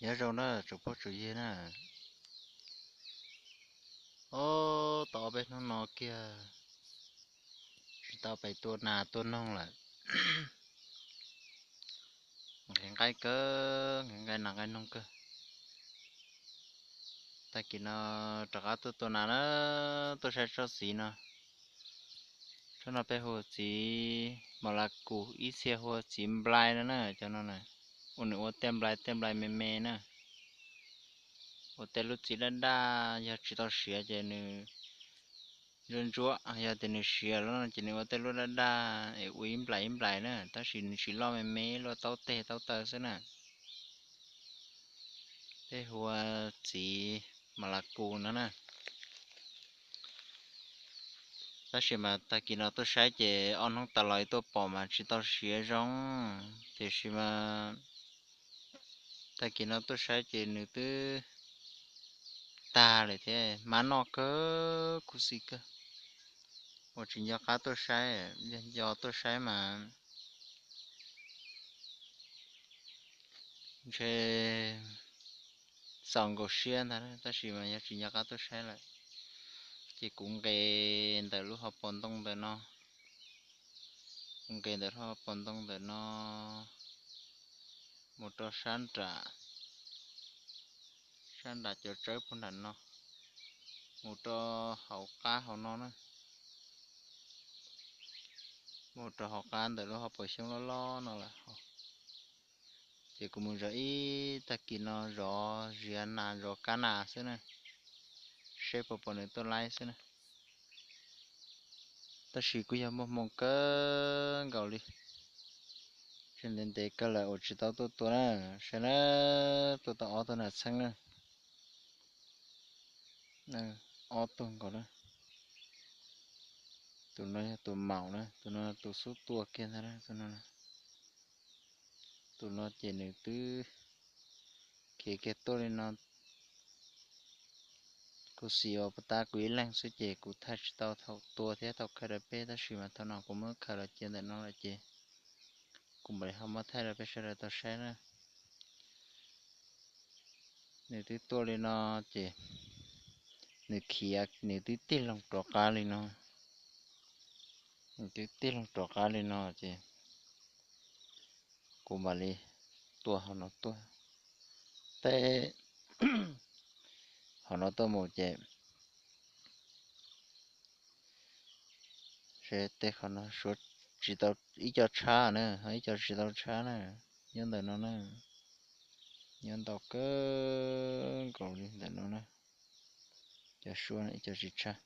Nyob zoo na tsoom phooj tsoom ywg na. Ob, tau ob peb hnub no kiag tsis tau pais tua nas tua noog lawm. Nqhis nqaij kawg, nqhis nqaij nas nqaij noog kawg. Tag kis no rov qab tuaj tua nas na, tuaj saib tsob txiv no. Tsob no peb hu txiv mos las kus, ib txhia hu ua txiv nplai no na, cov no na. Ua nws ua tej nplai tej nplai me me na. Ua tej lub txiv daj daj, yog tsis tau siav ces nws ntsuab ntsuab, yog tias nws siav lawm no ces nws ua tej lub daj daj es ua ib nplais ib nplais na, tab sis nws tsis loj, me me luaj taub teg taub taw xwb na. Peb hu ua txiv mos las kus no na. Tab sis mas tag kis no tuaj saib ces ob hnub tas los tuaj pom mas tsis tau siav zoo, tiam sis mas tag kis no tuaj saib ces nws twb tag lawm thiab, hmab noj kawg, khuv xim kawg. Uas tsis nco qab tuaj saib, yog nco tuaj saib mas ntshe txaus nkaus siab ntag, tab sis mas yog tsis nco qab tuaj saib lawm. Ces kuv nqes ntawm lub hauv paus ntoo ntawm no, kuv nqes ntawm lub hauv paus ntoo ntawm no mus rau sab nram, sab nram cov tsawb puag nram no, mus rau hauv qab hauv no na, mus rau hauv qab ntawm lub hauv paus xyoob loj loj no lawm. Ces kuv mus zov ib tag kis no, zov ziav nas zov kab nas xwb na, seb puas pom nws tuaj laib xwb na. Tab sis kuj yog muaj hmoo kawg nkaus li, tseem ntev ntev kawg lawm uas tsis tau tuaj tua na. Saib na, tuaj tau ob tug nas txheeb na, ob tug nkaus na. Tus no yog tus maum na, tus no tus xub tua kiag ntag, tus no. Tus no ces nws twb khiav kiag tuaj li no. Kuv xis uas puag ta kuv ib leeg xwb ces kuv thaij tsis tau thaum tua thiab thaum khaws rau peb, tab sis mas thaum no kuv muab khaws los cia ntawm no lawm ces kuv mam li ho muab thaij rau peb sawv daws tau saib na. Nws twb tuaj li no ces nws khiav, nws twb tig loo rov qab li no. Nws twb tig loo rov qab li no ces kuv mam li tua hauv no tuaj, teb hauv no tuaj mus ces teb qhov no suav tsis tau, ib co tshab na, ho ib co tsis tau tshab na, nyob ntawm no na, nyob ntau kawg nkaus li ntawm no na, cov suab ib co tsis tshab.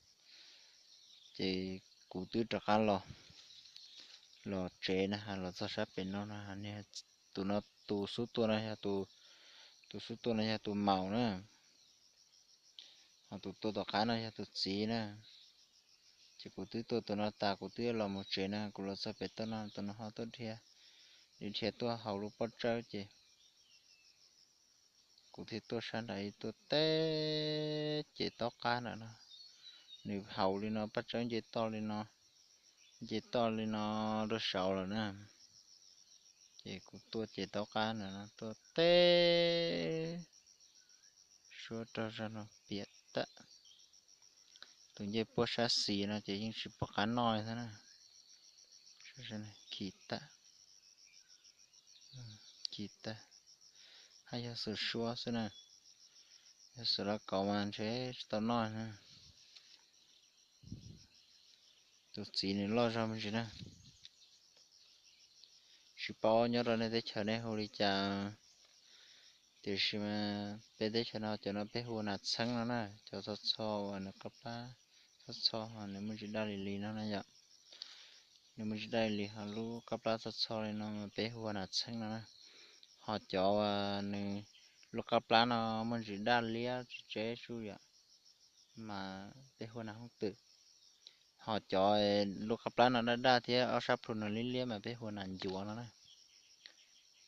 Ces kuv twb rov qab los, los tsev na, los txog sab pem no no, tus no, tus xub tua no yog tus, tus xub tua no yog tus maum na, ho tus tua tom qab no yog tus txiv na. Ces kuv twb tua tus no tas kuv twb los mus tsev na, kuv los txog pem toj no tus no ho tuaj dhia, dhia tuaj hauv lub pob tsawb ces kuv thiaj tuaj sab nram ib tuaj teb ces taub qab nram no, nws haus li no, pob tsawb nce toj li no, nce toj li no rau saud lawm na. Ces kuv tuaj ces taub qab nram no tuaj teb, suab rau zog no piam tag. Tus ncej puab sab xis no ces yeej tsis pom qab noj li thiab na. Khi tag, khi tag, haj yog xwm suab xwb na, yog xwm laj kauv mas ntshe tsis tau noj na. Tus txiv nws loj zog me ntsis na. Tsis paub nyob rau nej teb chaws nej hu li cas, tiam sis mas peb teb chaws no cov no peb hu nas txheeb no na, cov txho txho uas nws qab plab, txho txho ho nws muaj ntsis daj li li no na yom. Nws muaj ntsis daj li li ho lub qab plab txho txho li no mas peb hu nas txheeb no na. Ho cov uas nws lub qab plab no muaj ntsis daj liab tsis tseb zuj yom, mas peb hu nas hooj twm. Ho cov lub qab plab no daj daj thiab ob sab plhu no liab liab mas peb hu nas ncuav no na.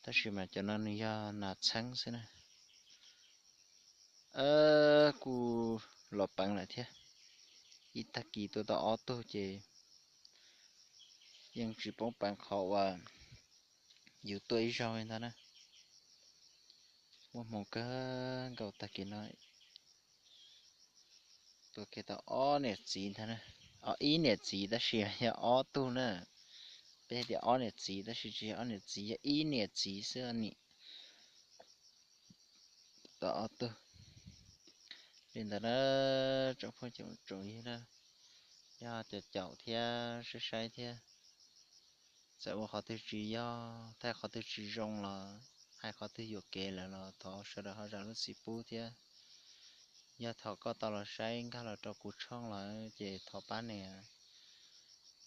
Tab sis mas cov no nws yog nas txheeb xwb na. Kuj los peev lawm thiab, ib tag kis tua tau ob tug ces yeej tsis poob peev qhov uas yus tua ib zaug li ntag na. Muaj hmoo kawg nkaus tag kis no, tuaj kiag tau ob niam txiv ntag na. Ib niam txiv tab sis yog ob tug na. Peb tias ob niam txiv tab sis tsis yog ob niam txiv, yog ib niam txiv xwb nim tau ob tug. Li ntawd na, tsoom phooj ywg, tsoom yawg na, yog caum caum thiab saib saib thiab, txawm ua qhov twg tsis yog, thaij qhov twg tsis zoo los hais qhov twg yuam kev lawm los thov sawv daws ho zam lub txim pub thiab. Yog thaum koj tau los saib nkag los rau kuv tshooj lawm ces thov pab nias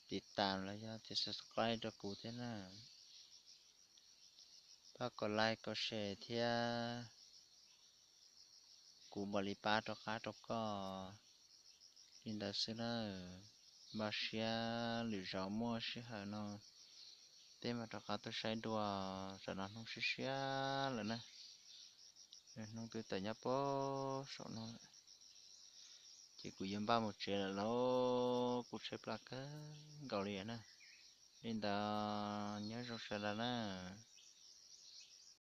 tiv tas los yog tias subscribe rau kuv thiab na. Pab kom like kom share thiab, kuv mam li pab rov qab rau koj. Li ntawd xwb na, npaj siab lwm zaus muaj sij hawm no peb mam rov qab tuaj saib dua. Tam no hnub siab siab lawm na, hnub twb tawm nyob puag saum no lawm, ces kuv yuav npaj mus tsev lawm lauj, kuv tshaib plab kawg nkaus li na. Li ntawd nyob zoo sawv daws na.